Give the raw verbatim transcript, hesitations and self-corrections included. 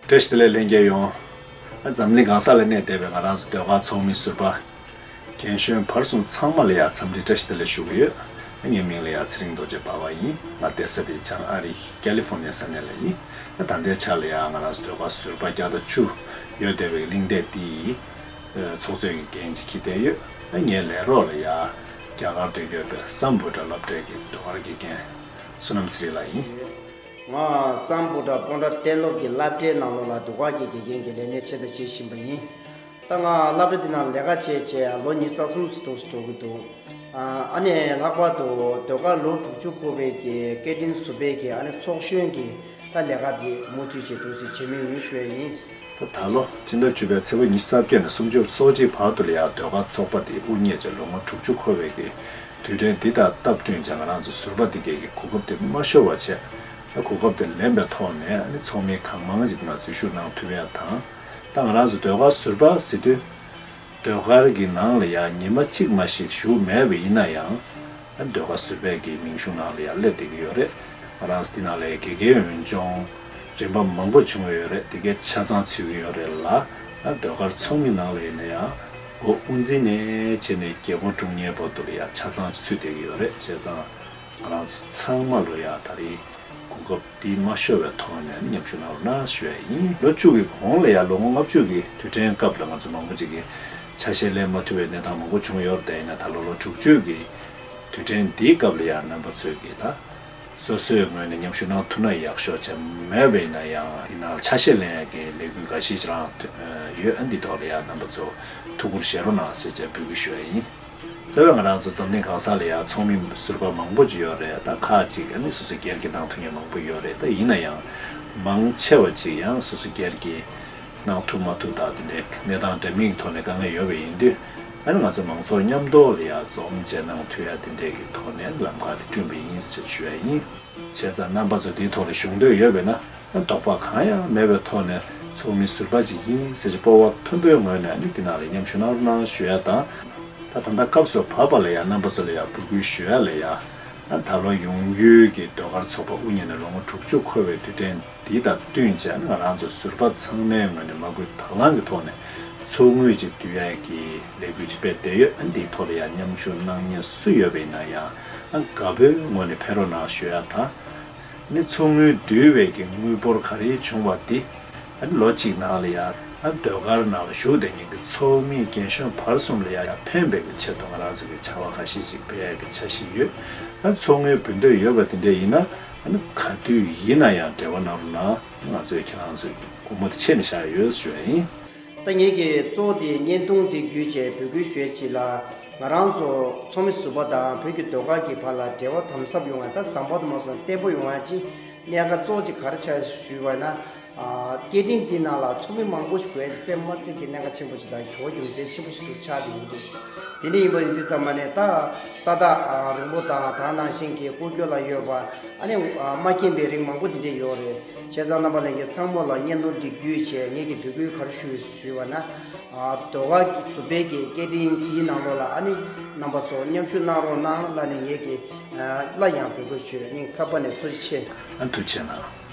བཀྲ་ཤིས་བདེ་ལེགས་ལྷན་རྒྱས་ཡོངས། ཨ་འཛམ་གླིང་གང་ས་ལ་གནས་བསྡད་པའི་ང་རང་ཚོ་ཟློས་གར་ཚོགས་མི་ཟུར་པ་རྒན་གཞོན་བར་གསུམ་ཚང་མ་ལ་ཡ་འཚམས་འདྲི་བཀྲ་ཤིས་བདེ་ལེགས་ཞུ་གི་ཡོད། ཨ་ངའི་མིང་ལ་ཡ་ཚེ་རིང་རྡོ་རྗེ་འབར་བ་ཡིན། ང་བསྡད་ས་དེ་བྱང་ཨ་རིའི་ཀ་ལི་ཧྥོར་ནི་ཡ་ས་གནས་ལ་ཡིན། ཨ་ད་ལྟའི་ཆ་ལ་ཡ་ང་རང་ཚོ་ཟློས་གར་ཟུར་པ་བརྒྱ་དང་བཅུ་ཡོད་བསྡད་པའི་གླེང་སྟེགས་འདི་ཡི་ཚོགས་གཙོའི་འགན་ཅིག་འཁྱེར་བསྡད་ཡོད། ཨ་ངའི་ལས་རོགས་ལ་ཡ་རྒྱ་གར་དུ་ཡོད་པའི་སམ་བྷོ་ཊ་སློབ་གྲྭའི་གི་ཟློས་གར་དགེ་རྒན་བསོད་ནམས་ཚེ་རིང་ལགས་ཡིན། ང་སམ་བྷོ་ཊ་སྤོན་ཊ་གཏན་སློབ་ཀྱི་སློབ་གྲྭའི་ནང་ལོགས་ལ་ཟློས་གར་གྱི་དགེ་རྒན་གྱི་ལས་གནས་ཆེད་ལས་བྱེད་བཞིན་པ་ཡིན། ད་ང་སློབ་གྲྭ་འདི་ནང་ལས་ཀ་བྱས་བྱས་ལོ་ཉི་ཤུ་རྩ་གསུམ་ཙམ་འགྲོ་གི་འདུག་ཨ་ནི་ལྷག་པར་དུ་ཟློས་གར་ལོ་དྲུག་ཅུ་འཁོར་བའི་གི་སྐད་འཕྲིན་ཟུར་པའི་གི་ཨ་ནི་ཚོགས་གཞོན་གྱི་ད་ལས་ཀ་འདི་མུ་མཐུད་བྱེད་འདུག་ཟེར་བྱེད་མུས་ཡིན་ཞུ་ཡ་ཡིན། ད་ད་ལོ་ཕྱི་ཟླ་བཅུ་པའི་ཚེས་པ་ཉི་ཤུ་རྩ་བརྒྱད་ནས་སུམ་ཅུ་སོ་གཅིག་བར་དུ་ལ་ཡ་ཟློས་གར་ཚོགས་པ་འདི་དབུ་བརྙེས་བྱས་ལོ་ངོ་དྲུག་ཅུ་འཁོར་བའི་གི་དུས་དྲན་འདི་དང་སྟབས་བསྟུན་བྱས་ང་རང་ཚོ་ཟུར་པ་འདི་གས་ཀྱི་གོ་སྐབས་དེ་མ་ཤོར་བ་བྱས། ད་གོ་སྐབས་དེ་ལེན་པའི་ཐོག་ནས་ཨ་ནི་ཚོགས་མི་གང་མང་ཞིག་དེ་ནང་འཛུལ་ཞུགས་གནང་ཐུབ་ཡ་དང་། ད་ང་རང་ཚོ་ཟློས་གར་ཟུར་པ་ཟེར་དུས་ཟློས་གར་གྱི་ནང་ལ་ཡ་ཉི་མ་གཅིག་མ་ཞིག་ཞུགས་མེད་པ་ཡིན་ན་ཡང་། ཨ་ནི་ཟློས་གར་ཟུར་པའི་གི་མིང་གཞུང་ནང་ལ་ཡ་སླེབས་བསྡད་ཀྱི་ཡོད་རེད། ང་རང་ཚོ་འདི་ནང་ལ་ཡ་དགེ་རྒན་འོས་སྦྱོང་རིམ་པ་མང་པོ་བྱུང་ཡོད་རེད། དེ་གའི་ཆ་ཚང་ཚུད་ཀྱི་ཡོད་རེད་ལ། ཨ་ཟློས་གར་ཚོགས་མི་ནང་ལ་ཡིན་ན་ཡང་འགོ་དབུ་འཛིན་ནས་བྱས་ནས་རྒྱལ་སྒོ་སྲུང་མཁན་བར་དུ་ལ་ཡ་ཆ་ཚང་ཚུད་བསྡད་ཀྱི་ཡོད་རེད། བྱས་ཙང་ང་རང་ཚོ་ཚང་མ་ལོ་ཡ་ད་རེས་གོ་སྐབས་འདི་མ་ཤོར་བའི་ཐོག་ནས་མཉམ་ཞུགས་གནང་རོགས་གནང་ཞུ་ཡ་ཡིན། ལོ་བཅུ་གི་གོང་ལ་ཡ་ལོ་ངོ་ལྔ་བཅུ་གི་དུས་དྲན་སྐབས་ལ་ང་ཚོ་མང་པོ་ཅིག་གིས་ཆ་ཤས་ལེན་མ་ཐུབ་པའི་གནས་སྟངས་མང་པོ་བྱུང་ཡོད་རེད། ཡིན་ན་ད་ལོ་ལོ་དྲུག་ཅུ་གི་དུས་དྲན་འདིའི་སྐབས་ལ་ཡ་རྣམ་པ་ཚོས་ཀྱིས་ད་སོ་སོའི་ངོས་ནས་མཉམ་ཞུགས་གནང་ཐུབ་ན་ཡག་ཤོས་བྱས། མེད་པ་ཡིན་ན་ཡང་འདི་ནང་ཆ་ཤས་ལེན་ཡ་གི་ལས་འགུལ་འགའ་ཤས་ཅིག་རང་ཐོན་ཡོད། ཨ་འདི་ཐོག་ལ་ཡ་རྣམ་པ་ཚོ་ཐུགས་ཁུར་བཞེས་རོགས་གནང་ཟེར་བྱས་འབོད་སྐུལ་ཞུ་ཡ་ཡིན། རྩ་བའི་ང་རང་ཚོ་འཛམ་གླིང་གང་ས་ལ་ཡ་ཚོགས་མི་ཟུར་པ་མང་པོ་ཅིག་ཡོད་རེད། ད་ཁག་ཅིག་ཨ་ནི་སོ་སོ་སྒེར་གྱི་གནང་ཐུབ་མཁན་མང་པོ་ཡོད་རེད། ད་ཡིན་ན་ཡང་མང་ཆེ་བ་ཅིག་ཡང་སོ་སོ་སྒེར་གྱི་གནང་ཐུབ་མ་ཐུབ་དང་དེ་འདྲའི་གནས་སྟངས་འདྲ་མིན་གྱི་ཐོག་ནས་དཀའ་ངལ་ཡོད་པ་ཡིན་དུས། ཨ་ནི་ང་ཚོ་མང་ཚོགས་མཉམ་དུ་ལ་ཡ་འཛོམས་བྱས་གནང་ཐུབ་ཡ་དེ་འདྲའི་གི་ཐོག་ནས་ལམ་ཁ་དེ་བསྐྲུན་པ་ཡིན་ཟེར་ཞུ་ཡ་ཡིན། བྱས་ཙང་རྣམ་པ་ཚོ་འདིའི་ཐོག་ལ་ཞུགས་འདོད་ཡོད་པས་ན། དོགས་པ་གང་ཡང་མེད་པའི་ཐོག་ནས་ཚོགས་མི་ཟུར་པ་ཅིག་ཡིན་ཟེར་གྱི་སྤོབས་པ་མཐོན་པོའི་ངོས་ནས་ཨ་ནི་འདི་ནང་ལ་མཉམ་ཞུགས་གནང་རོགས་གནང་ཞུ་ཡ་དང་། ད་ད་ལྟ་སྐབས་སུ་བབས་པ་ལ་ཡ་རྣམ་པ་ཚོ་ལ་ཡ་འབོད་སྐུལ་ཞུ་ཡ་ལ་ཡ། ད་ལོ་ཡོང་རྒྱུའི་གི་ཟློས་གར་ཚོགས་པ་དབུ་བརྙེས་ནས་ལོ་ངོ་དྲུག་ཅུ་འཁོར་བའི་དུས་དྲན་འདི་དང་བསྟུན་བྱས་ང་རང་ཚོ་ཟུར་པ་ཚང་མའི་ངོས་ནས་མ་བསྐུལ་དང་བླངས་ཀྱི་ཐོག་ནས་ཚོགས་དངུལ་ཅིག་བསྡུ་ཡ་གི་ལས་འགུལ་ཅིག་སྤེལ་བསྡད་ཡོད། ཨ་འདིའི་ཐོག་ལ་ཡ་མཉམ་ཞུགས་གནང་མཁན་སུ་ཡོད་པ་ཡིན་ན་ཡང་ཨ་དགའ་པོའི་ངོས་ནས་ཕེབས་རོགས་གནང་ཞུ་ཡ་དང་། ནི་ཚོགས་དངུལ་བསྡུས་པའི་གི་དངུལ་འབོར་ག་རེ་བྱུང་བ་འདི། ཨ་ནི་ལོ་གཅིག་ནང་ལ་ཡ། ཨ་ཟློས་གར་ནང་ལ་ཞུགས་བསྡད་མཁན་གྱི་ཚོགས་མི་རྒན་གཞོན་བར་གསུམ་ལ་ཡ་ཡ་ཕན་པའི་གི་ཆེད་དུ་ང་རང་ཚོ་གི་བྱ་བ་ཁ་ཤས་ཅིག་སྤེལ་ཡ་གི་འཆར་གཞི་ཡོད། ཨ་ཚོགས་དངུལ་འབུལ་འདོད་ཡོད་པ་དེ་འདྲས་ཡིན་ན། ཨ་ནི་ག་དུས་ཡིན་ན་ཡང་འབྲེལ་བ་གནང་རོགས་གནང་། ང་ཚོས་ཁྱེད་རང་ཚོ་གི་སྒོ་མོ་དེ་ཕྱེ་ནས་བཞག་ཡོད་ཞུ་ཡ་ཡིན། ད་ངེད་ཀྱི་གཙོ་བོ་དེ་བརྙན་ཐུང་དེ་བརྒྱུད་བྱས་འབོད་སྐུལ་ཞུ་ཡ་ཅིག་ལ། ང་རང་ཚོ་ཚོགས་མི་ཟུར་པ་དང་བོད་ཀྱི་ཟློས་གར་གྱི་བར་ལ་འབྲེལ་བ་དམ་ཟབ་ཡོང་བ་ད་བཟང་པོ་དུ་མ་སོང་བརྟན་པོ་ཡོང་བ་ཅིག་གནད་འགག་གཙོ་བོ་ཅིག་ག་རེ་ཆགས་ཞུས་པ་ན། ཨ་སྐད་འཕྲིན་འདི་ནང་ལ་ཚོགས་མི་མང་པོ་ཞིག་དགོས་ཡ་ཅིག་དཔེ་མ་སྲིད་ཀྱི་གནད་འགག་ཆེན་པོ་ཞིག་དང་གོ་རྒྱུ་མཚན་ཆེན་པོ་ཞིག་ཏུ་ཆགས་ཏེ་ཡོང་འདུག་དེ་འདྲ་ཡིན་པ་ཡིན་དུས་ཙམ་པ་ནས་ད་ས་ཐག་རིང་པོ་དང་དེ་ནང་བཞིན་གྱི་སྐུ་སྒེར་ལ་ཡོད་པ་ཨ་ནི་མ་མཁྱེན་པའི་རིགས་མང་པོ་འདི་འདྲ་ཡོད་རེད། བྱས་ཙང་རྣམ་པ་ལྷན་རྒྱས་ཚང་མ་ལ་བརྙན་ཐུང་འདི་བརྒྱུད་བྱས་ངེད་ཀྱི་འབོད་སྐུལ་ག་རེ་ཞུ་ཞུས་པ་ན། ཨ་ཟློས་གར་ཟུར་པའི་གི་སྐད་འཕྲིན་འདིའི་ནང་ལོགས་ལ་ཨ་ནི་རྣམ་པ་ཚོ་མཉམ་ཞུགས་གནང་རོགས་གནང་ལབ་ནས་ངེད་ཀྱི་ཨ་སླར་ཡང་འབོད་སྐུལ་ཞུ་ཡ་ཡིན། ཁ་པར་ནས་ཐུགས་རྗེ་ཆེ། ཨ་ཐུགས་རྗེ་གནང་།